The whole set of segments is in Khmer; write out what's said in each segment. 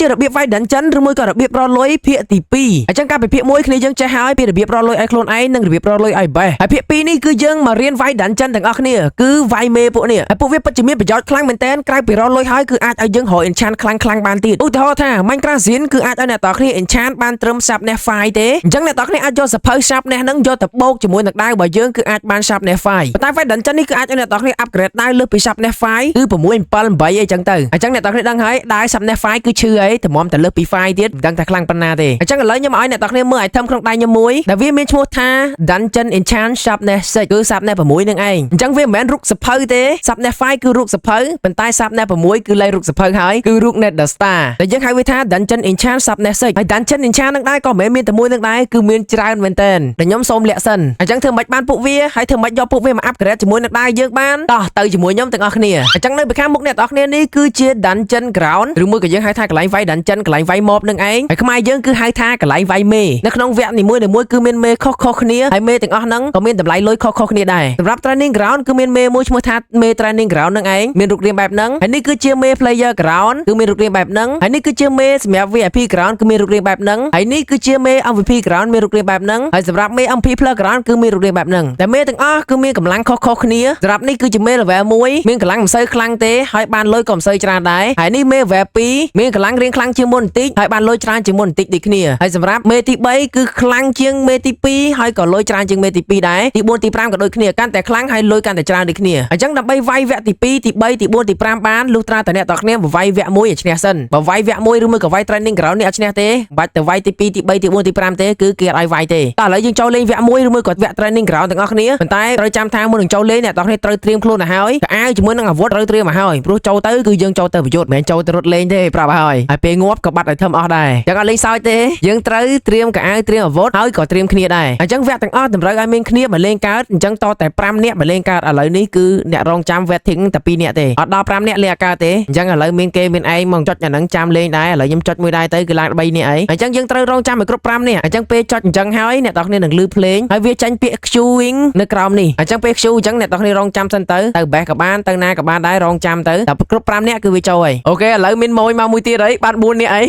គឺជារបៀបវាយ dungeon ឬមួយក៏របៀបរកលុយភាគទី2អញ្ចឹងកាលពីភាគ1គ្នាយើងចេះហើយពីរបៀបរកលុយឲ្យខ្លួនឯងនិងរបៀបរកលុយឲ្យបេះហើយភាគ2នេះគឺយើងមករៀនវាយ dungeon ទាំងអស់គ្នាគឺវាយមេពួកនេះហើយពួកវាពិតជាមានប្រយោជន៍ខ្លាំងមែនទែនក្រៅពីរកលុយហើយគឺអាចឲ្យយើងរក enchant ខ្លាំងខ្លាំងៗបានទៀតឧទាហរណ៍ថា Minecraft Zin គឺអាចឲ្យអ្នកទាំងអស់គ្នា enchant បានត្រឹម sharpness 5ទេអញ្ចឹងអ្នកទាំងអស់គ្នាអាចយកសភៅ sharpness ហ្នឹងយកទៅបូកជាមួយនឹងដាវរបស់យើងគឺអាចបាន sharpness 5ប៉ុន្តែ វាយ dungeon នេះគឺអាចឲ្យអ្នកទាំងអស់គ្នា upgrade ដាវលើសពី sharpness 5គឺ6 7 8អីចឹងទៅអញ្ចឹងអ្នកទាំងអស់គ្នាដឹងហើយដាវ sharpness 5គឺឈឺអីតម្រាំតែលើសពី5ទៀតមិនដឹងថាខ្លាំងប៉ុណ្ណាទេអញ្ចឹងឥឡូវខ្ញុំឲ្យអ្នកទាំងអស់គ្នាមើល item ក្នុងដៃខ្ញុំមួយដែលវាមានឈ្មោះថា Dungeon Enchant Sharpness 6គឺ sharpness 6នឹងឯងអញ្ចឹងវាមិនមែនរូបសភៅទេ sharpness 5គឺរូបសភៅប៉ុន្តែ sharpness 6គឺលេខរូបសភៅហើយគឺរូប Nether Star ដែលយើងហៅវាថា Dungeon Enchant Sharpness 6ហើយ Dungeon Enchant នឹងដែរក៏មិនមែនមានតែមួយនឹងដែរគឺមានច្រើនមែនតើដែលខ្ញុំសូមលាក់សិនអញ្ចឹងធ្វើម៉េចបានពួកវាហើយធ្វើម៉េចយកពួកវាមក upgrade ជាមួយនឹងដែរយើងបានតោះទៅជាមួយខ្ញុំទាំងអស់គ្នាអញ្ចឹងនៅពីខាងមុខអ្នកទាំងអស់គ្នានេះគឺជា Dungeon Ground ឬមួយក៏យើងហៅថាកន្លែងវាយ Dungeon កន្លែងវាយ mob នឹងឯងហើយខ្មែរយើងគឺហៅថាកន្លែងវាយមេនៅក្នុងវគ្គនីមួយៗគឺមានមេខុសៗគ្នាហើយមេទាំងអស់ហ្នឹងក៏មានតម្លៃលុយខុសៗគ្នាដែរសម្រាប់ Training Ground គឺមានមេមួយឈ្មោះថាមេ Training Ground នឹងឯងមានរូបរាងបែបហ្នឹងហើយនេះគឺជាមេ Player Ground គឺមានរូបរាងបែបហ្នឹងហើយនេះគឺជាមេសម្រាប់ VIP Ground គឺមានរូបរាងបែបហ្នឹងហើយនេះគឺជាមេ MVP Ground មានរូបរាងបែបហ្នឹងហើយសម្រាប់មេ MP Plus Ground គឺមានរូបរាងបែបហ្នឹងតែមេទាំងអស់គឺមានកម្លាំងខុសៗគ្នាសម្រាប់នេះគឺជាមេ level 1មានកម្លាំងមិនសូវខ្លាំងទេហើយបានលុយក៏មិនសូវច្រើនដែរហើយនេះមេ level 2មានកម្លាំងរៀងខ្លាំងជាងមុនបន្តិចហើយបានលុយច្រើនជាងមុនបន្តិចដូចគ្នាហើយសម្រាប់មេទី3គឺខ្លាំងជាងមេទី2ហើយក៏លុយច្រើនជាងមេទី2ដែរទី4ទី5ក៏ដូចគ្នាកាន់តែខ្លាំងហើយលុយកាន់តែច្រើនដូចគ្នាអញ្ចឹងដើម្បីវាយវគ្គទី2ទី3ទី4ទី5បានលុះត្រាតែអ្នកទាំងគ្នាវាយវគ្គ1ឲ្យឈ្នះសិនបើវាយវគ្គ1ឬមួយក៏វាយ training ground នេះអត់ឈ្នះទេមិនបាច់ទៅវាយទី2ទី3ទី4ទី5ទេគឺគេអត់ឲ្យវាយទេតោះឥឡូវយើងចូលលេងវគ្គ1ឬមួយក៏វគ្គ training ground ទាំងអស់គ្នាប៉ុន្តែត្រូវចាំថាមុននឹងចូលលេងអ្នកទាំងគ្នាត្រូវត្រៀមខ្លួនទៅហើយខោអាវជាមួយនឹងអាវុធត្រូវត្រៀមមកហើយព្រោះចូលទៅគឺយើងចូលទៅប្រយុទ្ធមិនមែនចូលទៅរត់លេងទេប្រាប់ហើយហើយពេលងាប់ក៏បាត់ item អស់ដែរអញ្ចឹងអត់លេងសើចទេយើងត្រូវត្រៀមកៅអៅត្រៀមអាវុធហើយក៏ត្រៀមគ្នាដែរអញ្ចឹងវគ្គទាំងអស់តម្រូវឲ្យមានគ្នាមកលេងកើតអញ្ចឹងតតែ5នាក់មកលេងកើតឥឡូវនេះគឺអ្នករងចាំ waiting តែ2នាក់ទេអត់ដល់5នាក់លេងអត់កើតទេអញ្ចឹងឥឡូវមានគេមានឯងមកចុចអាហ្នឹងចាំលេងដែរឥឡូវខ្ញុំចុចមួយដែរទៅគឺឡើង3នាក់អីអញ្ចឹងយើងត្រូវរងចាំឲ្យគ្រប់5នាក់អញ្ចឹងពេលចុចអញ្ចឹងហើយអ្នកទាំងគ្នានឹងលឺភ្លេងហើយវាចាញ់ពាក្យ queuing នៅក្រោមនេះអញ្ចឹងពេល queue អញ្ចឹងអ្នកទាំងគ្នារងចាំសិនទៅទៅ base ក៏បានទៅណាក៏បានដែររងចាំទៅតែគ្រប់5នាក់គឺវាចូលហើយ OK ឥឡូវមានម៉ួយមកមួយទៀតហើយបាន4នាក់អី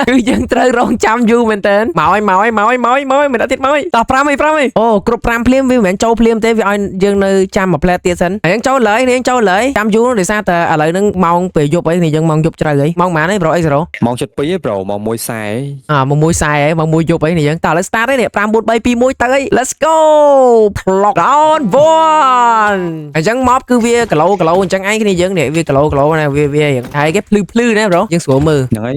គឺយើងត្រូវរងចាំយូរមែនតើមកហើយមកហើយមកហើយមកហើយមកហើយមិនដល់ទៀតមកហើយតោះ5ហើយ5ហើយអូគ្រប់5ភ្លាមវាមិនមែនចូលភ្លាមទេវាឲ្យយើងនៅចាំមួយផ្លែទៀតសិនហើយយើងចូលលើយយើងចូលលើយចាំយូរដោយសារតែឥឡូវហ្នឹងម៉ោងពេលយប់អីនេះយើងម៉ោងយប់ជ្រៅអីម៉ោងប៉ុន្មានអី bro អី0 ម៉ោង7 ឯង bro ម៉ោង1:40 អាម៉ោង1:40ហើយម៉ោង1យប់អីនេះយើងតោះឥឡូវ start ហើយនេះ5 4 3 2 1ទៅអី let's go ផ្លុក round 1អញ្ចឹងមកគឺវាគីឡូគីឡូអញ្ចឹងឯងគ្នាយើងនេះវាគីឡូគីឡូណាវាវាយ៉ាងហើយគេភ្លឺភ្លឺណា bro យើងស្រួលមើល ហ្នឹងហើយ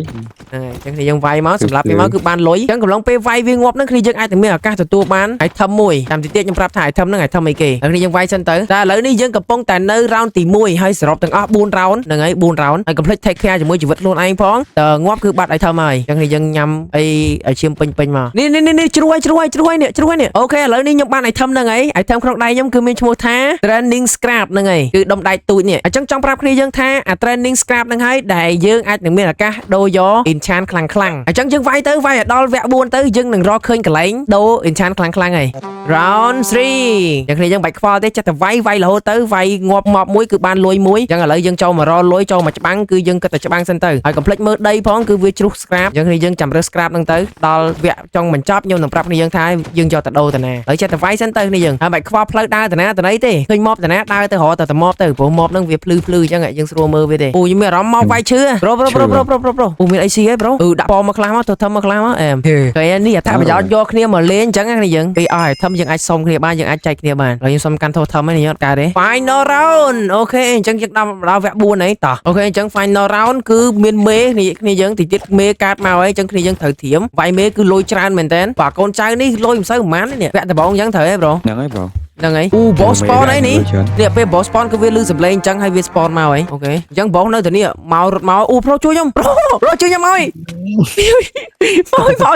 ហ្នឹងហើយអញ្ចឹងគ្នាយើងវាយមកសម្រាប់វាមកគឺបានលុយអញ្ចឹងកំឡុងពេលវាយវាងាប់ហ្នឹងគ្នាយើងអាចនឹងមានឱកាសទទួលបាន item មួយតាមទីទៀតខ្ញុំប្រាប់ថា item ហ្នឹង item អីគេហើយគ្នាយើងវាយសិនទៅតែឥឡូវនេះយើងកំពុងតែនៅ round ទី1ហើយសរុបទាំងអស់4 round ហ្នឹងហើយ4 round ហើយកុំភ្លេច take care ជាមួយជីវិតខ្លួនឯងផងតើងាប់គឺបាត់ item ហើយអញ្ចឹងគ្នាយើងញ៉ាំអីឲ្យឈាមពេញពេញមកនេះនេះនេះជ្រួយជ្រួយជ្រួយនេះជ្រួយនេះOK ឥឡូវនេះខ្ញុំបាន item ហ្នឹងហើយ item ក្នុងដៃខ្ញុំគឺមានឈ្មោះថា training scrap ហ្នឹងហើយគឺដុំដែកទូចនេះអញ្ចឹងចង់ប្រាប់គ្នាយើងថាអា training scrap ហ្នឹងហើយដែលយើងអាចនឹងមានឱកាសដូរយក enchant ខ្លាំងខ្លាំងអញ្ចឹងយើងវាយទៅវាយឲ្យដល់វគ្គ4ទៅយើងនឹងរកឃើញកន្លែងដូរ enchant ខ្លាំងខ្លាំងហើយ round 3យ៉ាងគ្នាយើងបាច់ខ្វល់ទេចិត្តតែវាយវាយរហូតទៅវាយងាប់មកមួយគឺបានលុយមួយអញ្ចឹងឥឡូវយើងចូលមករកលុយចូលមកច្បាំងគឺយើងគិតតែច្បាំងសិនទៅហើយកុំភ្លេចមើលដីផងគឺវាជ្រុះ scrap អញ្ចឹងគ្នាយើងចាំរើស scrap ហ្នឹងទៅដល់វគ្គចុងបញ្ចប់ខ្ញុំនឹងប្រាប់គ្នាយើងថាយើងយកទៅដូរតាណាហើយចិត្តតែវាយសិនទៅគ្នាយើងហើយបាច់ខ្វល់ផ្លូវដើរតាណាតាណីទេឃើញមកតាណាដើរទៅរកតែមកទៅព្រោះមកហ្នឹងវាភ្លឺភ្លឺអញ្ចឹងយើងស្រួលមើលវាទេអូខ្ញុំមានអារម្មណ៍មកវាយឈឺ bro bro bro bro bro bro bro អូមានអីស៊ីហ៎ bro អឺដាក់ប៉មកខ្លះមកទៅធ្វើមកខ្លះមកអែមឃើញនេះអត្ថប្រយោជន៍យកគ្នាមកលេងអញ្ចឹងណាយើងគេអស់ item យើងអាចសុំគ្នាបានយើងអាចចែកគ្នាបានហើយខ្ញុំសុំកាន់ totem ហ្នឹងនេះអត់កើតទេ Final round OK អញ្ចឹងយើងដល់ដល់វគ្គ4ហើយតោះ OK អញ្ចឹង final round គឺមានមេគ្នាគ្នាយើងតិចទៀតមេកើតមកហើយអញ្ចឹងគ្នាយើងត្រូវត្រៀមវាយមេគឺលុយច្រើនមែនតើបាទកូនចៅនេះលុយមិនសូវប្រហែលទេនេះវគ្គដំបូងអញ្ចឹងត្រូវទេ bro ហ្នឹងហើយ bro ហ្នឹងហើយអូ boss spawn អីនេះនេះពេល boss spawn គឺវាលឺសំឡេងអញ្ចឹងហើយវា spawn មកហើយ OK អញ្ចឹង boss នៅតែនេះមករត់មកអូ bro ជួយខ្ញុំ bro bro ជួយខ្ញុំឲ្យមកម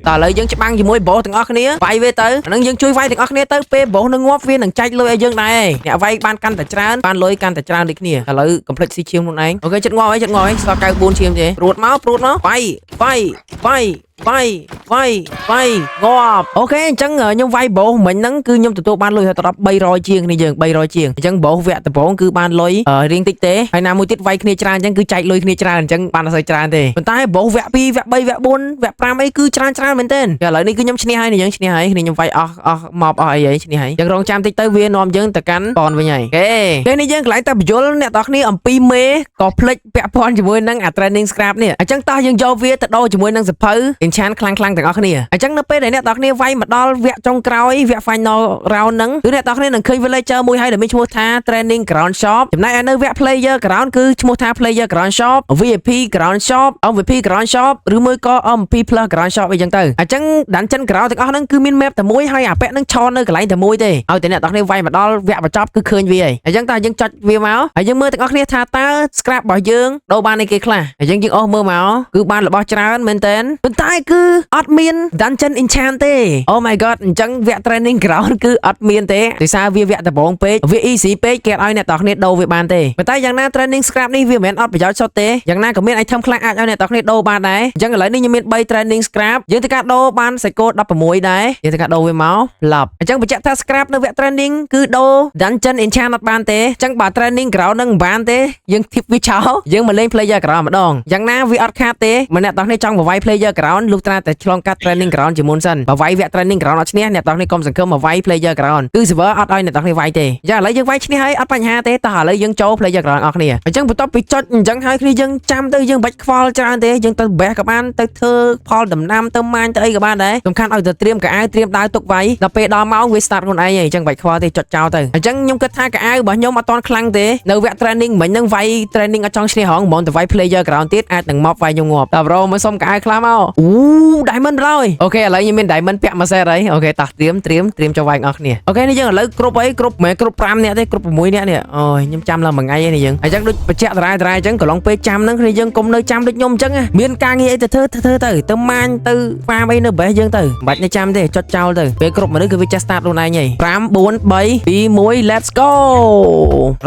កតើឥឡូវយើងច្បាំងជាមួយ boss ទាំងអស់គ្នាវាយវាទៅអាហ្នឹងយើងជួយវាយទាំងអស់គ្នាទៅពេល boss នឹងងាប់វានឹងចែកលុយឲ្យយើងដែរអ្នកវាយបានកាន់តែច្រើនបានលុយកាន់តែច្រើនដូចគ្នាឥឡូវកុំភ្លេចស៊ីឈាមខ្លួនឯង OK ចិត្តងាប់ហើយចិត្តងាប់ហើយសល់94ឈាមទេព្រួតមកព្រួតមកវាយ វាយវាយវាយវាយវាយងាប់ OK អញ្ចឹងខ្ញុំវាយ boss មិញហ្នឹងគឺខ្ញុំទទួលបានលុយទៅដល់300ជាងគ្នាយើង300ជាងអញ្ចឹង boss វគ្គដំបូងគឺបានលុយរៀងតិចទេហើយណាមួយទៀតវាយគ្នាច្រើនអញ្ចឹងគឺចែកលុយគ្នាច្រើនអញ្ចឹងបានអត់សូវច្រើនទេប៉ុន្តែ boss វគ្គ2វគ្គ3វគ្គ4វគ្គ5អីគឺច្រើនច្រើនមែនទែនឥឡូវនេះគឺខ្ញុំឈ្នះហើយនេះយើងឈ្នះហើយគ្នាខ្ញុំវាយអស់អស់មកអស់អីហើយឈ្នះហើយយើងរងចាំតិចទៅវានាំយើងទៅកាន់ប៉នវិញហើយ OK ពេលនេះយើងកន្លែងតែបញ្យលអ្នកនរគ្នាអំពីមេក៏ភ្លេចពាក់ព័ន្ធជាមួយនឹងអា training scrap នេះអញ្ចឹងតោះយើងយកវាទៅដូរជាមួយនឹងសភៅ enchant ខ្លាំងខ្លាំងទាំងអស់គ្នាអញ្ចឹងនៅពេលដែលអ្នកនរគ្នាវាយមកដល់វគ្គចុងក្រោយវគ្គ final round ហ្នឹងគឺអ្នកនរគ្នានឹងឃើញ villager មួយហើយដែលមានឈ្មោះថា training ground shop ចំណែកឯនៅវគ្គ player ground គឺឈ្មោះថា player ground shop VIP ground shop MVP ground shop ឬមួយក៏ MP plus ground shop អីចឹងទៅអញ្ចឹង dungeon ground ទាំងអស់ហ្នឹងគឺមាន map តែមួយហើយអាពាក់ហ្នឹងឈរនៅកន្លែងតែមួយទេឲ្យតែអ្នកនរគ្នាវាយមកដល់វគ្គបញ្ចប់គឺឃើញវាហើយអញ្ចឹងតើយើងចុចវាមកហើយយើងមើលទាំងអស់គ្នាថាតើ scrap របស់យើងដូរបានអីគេខ្លះអញ្ចឹងយើងអស់មើលមកគឺបានរបស់ច្រើនមែនតើប៉ុន្តែគឺអត់មាន dungeon enchant ទេ Oh my god អញ្ចឹងវគ្គ training ground គឺអត់មានទេដោយសារវាវគ្គដំបូងពេកវា easy ពេកគេអត់ឲ្យអ្នកនរគ្នាដូរវាបានទេប៉ុន្តែយ៉ាងណា training scrap នេះវាមិនមែនអត់ប្រយោជន៍សុទ្ធទេយ៉ាងណាក៏មាន item ខ្លះអាចឲ្យអ្នកនរគ្នាដូរបានដែរអញ្ចឹងឥឡូវនេះខ្ញុំមាន3 training scrap យើងធ្វើការដូរបានសាច់គោ16ដែរយើងធ្វើការដូរវាមកឡប់អញ្ចឹងបញ្ជាក់ថា scrap នៅវគ្គ training គឺដូរ dungeon enchant អត់បានទេអញ្ចឹងបើ training ground នឹងមិនបានទេយើងធីបវាចោលយើងមកលេង player ground ម្ដងយ៉ាងណាវាអត់ខាតទេម្នាក់តោះនេះចង់បវាយ player ground លុះត្រាតែឆ្លងកាត់ training ground ជាមុនសិនបើវាយវគ្គ training ground អត់ឈ្នះអ្នកតោះនេះកុំសង្ឃឹមមកវាយ player ground គឺ server អត់ឲ្យអ្នកតោះនេះវាយទេអញ្ចឹងឥឡូវយើងវាយឈ្នះហើយអត់បញ្ហាទេតោះឥឡូវយើងចូល player ground អស់គ្នាអញ្ចឹងបន្ទាប់ពីចុចអញ្ចឹងហើយគ្នាយើងចាំទៅយើងបាច់ខ្វល់ច្រើនទេយើងទៅបេះក៏បានទៅធ្វើផលដំណាំទៅម៉ាញទៅអីក៏បានដែរសំខាន់ឲ្យទៅត្រៀមកៅអៅត្រៀមដាវទុកវាយដល់ពេលដល់ម៉ោងវា start ខ្លួនឯងហើយអញ្ចឹងបាច់ខ្វល់ទេចុចចោលទៅអញ្ចឹងខ្ញុំគិតថាកៅអៅរបស់ខ្ញុំអត់ទាន់ខ្លាំងទេនៅវគ្គ training មិញហ្នឹងវាយ training អត់ចង់ឈ្នះហងហ្មងទៅវាយ player ground ទៀតអាចនឹងមកវាយខ្ញុំងាប់តើ bro មើលសុំកៅអៅខ្លះមកអូ diamond ឡើយ OK ឥឡូវខ្ញុំមាន diamond ពាក់មួយ set ហើយ OK តោះត្រៀមត្រៀមត្រៀមចូលវាយអស់គ្នា OK នេះយើងឥឡូវគ្រប់អីគ្រប់មិនគ្រប់5នាក់ទេគ្រប់6នាក់នេះអូយខ្ញុំចាំឡើងមួយថ្ងៃឯនេះយើងអញ្ចឹងដូចបញ្ជាក់ដរាយដរាយអញ្ចឹងកន្លងពេលចាំហ្នឹងគ្នាយើងកុំនៅចាំដូចខ្ញុំអញ្ចឹងណាមានការងារអីទៅធ្វើធ្វើទៅទៅម៉ាញទៅ farm អីនៅ base យើងទៅមិនបាច់នៅចាំទេចុចចោលទៅពេលគ្រប់មនុស្សគឺវាចេះ start ខ្លួនឯងហើយ5 4 3 2 1 let's go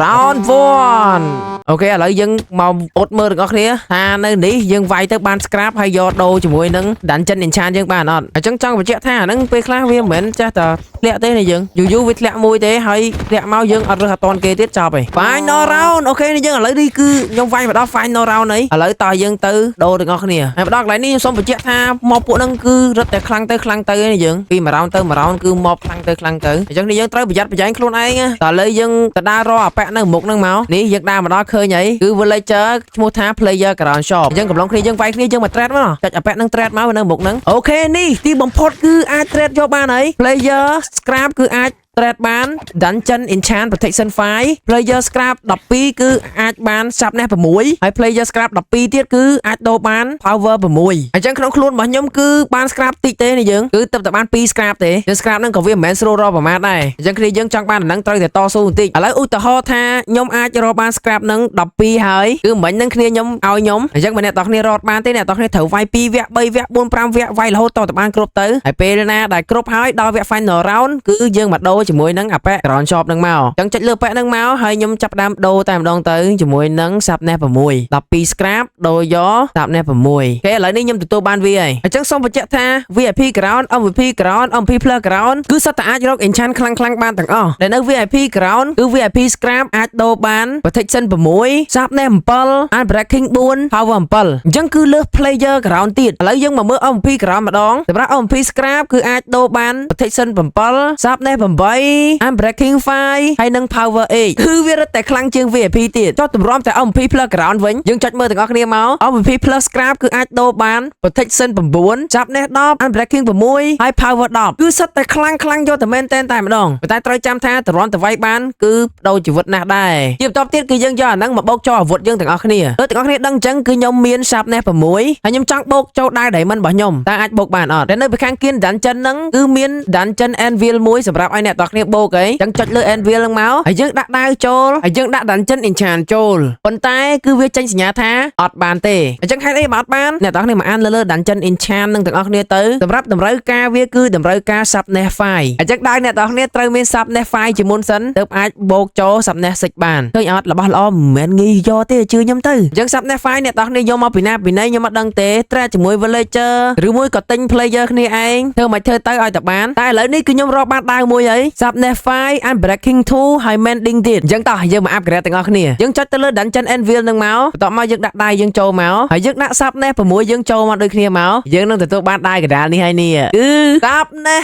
round 1 OK ឥឡូវយើងមកអត់មើលទាំងអស់គ្នាថានៅនេះយើងវាយទៅបាន scrap ហើយយកដូរជាមួយនឹង dungeon enchant យើងបានអត់អញ្ចឹងចង់បញ្ជាក់ថាអាហ្នឹងពេលខ្លះវាមិនមែនចេះតែធ្លាក់ទេនេះយើងយូរយូរវាធ្លាក់មួយទេហើយធ្លាក់មកយើងអត់រើសអត់តន់គេទៀតចប់ហើយ final round OK នេះយើងឥឡូវនេះគឺខ្ញុំវាយមកដល់ final round ហើយឥឡូវតើយើងទៅដូរទាំងអស់គ្នាហើយមកដល់កន្លែងនេះខ្ញុំសូមបញ្ជាក់ថាមកពួកហ្នឹងគឺរត់តែខ្លាំងទៅខ្លាំងទៅឯនេះយើងពីមួយ round ទៅមួយ round គឺមកខ្លាំងទៅខ្លាំងទៅអញ្ចឹងនេះយើងត្រូវប្រយ័ត្នប្រយែងខ្លួនឯងណាតើឥឡូវយើងទៅដើររកអាប៉ាក់នៅមុខហ្នឹងមកនេះយើងដើរមកដល់ឃើញហើយគឺ villager ឈ្មោះថា player ground shop អញ្ចឹងកំឡុងគ្នាយើងវាយគ្នាយើងមក trade មកចុចអាប៉ាក់ហ្នឹង trade មកនៅមុខហ្នឹង OK នេះទីបំផុតគឺអាច trade យកបានហើយ player scrap គឺអាច trade បាន Dungeon Enchant Protection 5 Player Scrap 12គឺអាចបាន Sharpness 6ហើយ Player Scrap 12ទៀតគឺអាចដូរបាន Power 6អញ្ចឹងក្នុងខ្លួនរបស់ខ្ញុំគឺបាន Scrap តិចទេនេះយើងគឺទឹកតែបាន2 Scrap ទេយើង Scrap ហ្នឹងក៏វាមិនមែនស្រួលរកប្រមាណដែរអញ្ចឹងគ្នាយើងចង់បានអាហ្នឹងត្រូវតែតស៊ូបន្តិចឥឡូវឧទាហរណ៍ថាខ្ញុំអាចរកបាន Scrap ហ្នឹង12ហើយគឺមិញហ្នឹងគ្នាខ្ញុំឲ្យខ្ញុំអញ្ចឹងបើអ្នកនរគ្នារត់បានទេអ្នកនរគ្នាត្រូវវាយ2វគ្គ3វគ្គ4 5វគ្គវាយរហូតតតែបានគ្រប់ទៅហើយពេលណាដែលគ្រប់ហើយដល់វគ្គ final round គឺយើងមកដូរជាមួយនឹងអាប៉ែ ground shop ហ្នឹងមកអញ្ចឹងចុចលើប៉ែហ្នឹងមកហើយខ្ញុំចាប់ផ្ដើមដូរតែម្ដងទៅជាមួយនឹង sharpness 6 12 scrap ដូរយក sharpness 6 OK ឥឡូវនេះខ្ញុំទទួលបានវាហើយអញ្ចឹងសូមបញ្ជាក់ថា VIP ground MVP ground MP plus ground គឺសុទ្ធតែអាចរក enchant ខ្លាំងខ្លាំងៗបានទាំងអស់ដែលនៅ VIP ground គឺ VIP scrap អាចដូរបាន protection 6 sharpness 7 unbreaking 4 power 7អញ្ចឹងគឺលើស player ground ទៀតឥឡូវយើងមកមើល MP ground ម្ដងសម្រាប់ MP scrap គឺអាចដូរបាន protection 7 sharpness 8 unbreaking 5ហើយនិង power 8គឺវារឹតតែខ្លាំងជាង VIP ទៀតចុះទម្រាំតែ MP plus ground វិញយើងចុចមើលទាំងអស់គ្នាមក MVP plus scrap គឺអាចដូរបាន protection 9 sharpness 10 unbreaking 6ហើយ power 10គឺសុទ្ធតែខ្លាំងខ្លាំងយកតែមែនតែនតែម្ដងប៉ុន្តែត្រូវចាំថាទម្រាំទៅវាយបានគឺបដូរជីវិតណាស់ដែរជាបន្តទៀតគឺយើងយកអាហ្នឹងមកបូកចូលអាវុធយើងទាំងអស់គ្នាដូចទាំងអស់គ្នាដឹងអញ្ចឹងគឺខ្ញុំមាន sharpness 6ហើយខ្ញុំចង់បូកចូលដាវ diamond របស់ខ្ញុំតើអាចបូកបានអត់តែនៅពីខាងគៀន dungeon ហ្នឹងគឺមាន dungeon anvil មួយសម្រាប់ឲ្យអ្នក អ្នកទាំងគ្នាបូកអីអញ្ចឹងចុចលើ anvil ហ្នឹងមកហើយយើងដាក់ដាវចូលហើយយើងដាក់ dungeon enchant ចូលប៉ុន្តែគឺវាចេញសញ្ញាថាអត់បានទេអញ្ចឹងហេតុអីមកអត់បានអ្នកទាំងគ្នាមកអានលើលើ dungeon enchant នឹងទាំងអស់គ្នាទៅសម្រាប់តម្រូវការវាគឺតម្រូវការ sharpness 5អញ្ចឹងដាវអ្នកទាំងគ្នាត្រូវមាន sharpness 5ជាមុនសិនទើបអាចបូកចូល sharpness 6បានឃើញអត់របស់ល្អមិនមែនងាយយកទេជឿខ្ញុំទៅអញ្ចឹង sharpness 5អ្នកទាំងគ្នាយកមកពីណាពីណីខ្ញុំអត់ដឹងទេ trade ជាមួយ villager ឬមួយក៏ទិញ player គ្នាឯងធ្វើមិនធ្វើទៅឲ្យតែបានតែឥឡូវនេះគឺខ្ញុំរកបានដាវមួយហើយ sharpness 5 unbreaking 2ហើយ mending ទៀតអញ្ចឹងតោះយើងមក upgrade ទាំងអស់គ្នាយើងចុចទៅលើ dungeon anvil នឹងមកបន្ទាប់មកយើងដាក់ដៃយើងចូលមកហើយយើងដាក់ sharpness 6យើងចូលមកដូចគ្នាមកយើងនឹងទទួលបានដាវកដាលនេះហើយនេះគឺ sharpness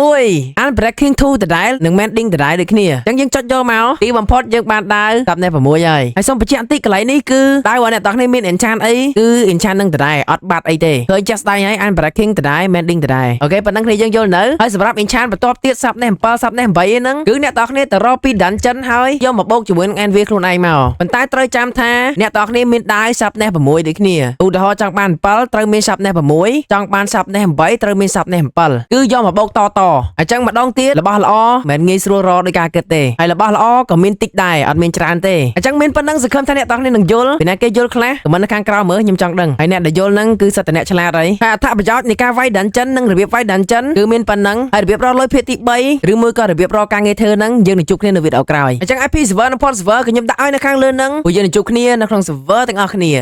6 unbreaking 2ដដែលនិង mending ដដែលដូចគ្នាអញ្ចឹងយើងចុចយកមកទីបំផុតយើងបានដាវ sharpness 6ហើយហើយសូមបញ្ជាក់បន្តិចកន្លែងនេះគឺដាវរបស់អ្នកទាំងគ្នាមាន enchant អីគឺ enchant នឹងដដែលអត់បាត់អីទេឃើញចាស់ស្ដែងហើយ unbreaking ដដែល mending ដដែល OK ប៉ុណ្ណឹងគ្នាយើងយល់នៅហើយសម្រាប់ enchant បន្ទាប់ទៀត sharpness 7 sharpness 8ហ្នឹងគឺអ្នកទាំងគ្នាទៅរកពី dungeon ហើយយកមកបូកជាមួយនឹង anvil ខ្លួនឯងមកប៉ុន្តែត្រូវចាំថាអ្នកទាំងគ្នាមានដាវ sharpness 6ដូចគ្នាឧទាហរណ៍ចង់បាន7ត្រូវមាន sharpness 6ចង់បាន sharpness 8ត្រូវមាន sharpness 7គឺយកមកបូកតតអញ្ចឹងម្ដងទៀតរបស់ល្អមិនងាយស្រួលរកដោយការគិតទេហើយរបស់ល្អក៏មានតិចដែរអត់មានច្រើនទេអញ្ចឹងមានប៉ុណ្ណឹងសង្ឃឹមថាអ្នកទាំងគ្នានឹងយល់ពីណាគេយល់ខ្លះcomment នៅខាងក្រោមមើលខ្ញុំចង់ដឹងហើយអ្នកដែលយល់ហ្នឹងគឺសិតតែអ្នកឆ្លាតហើយហើយអត្ថប្រយោជន៍នៃការវាយ dungeon និងរបៀបវាយ dungeon គឺមានប៉ុណ្ណឹងហើយរបៀបរកលុយភាគទី3ឬមួយក៏របៀបរកការងារធ្វើហ្នឹងយើងនឹងជួបគ្នានៅវីដេអូក្រោយអញ្ចឹង IP server និង port server ក៏ខ្ញុំដាក់ឲ្យនៅខាងលើហ្នឹងព្រោះយើងនឹងជួបគ្នានៅក្នុង server ទាំងអស់គ្នា។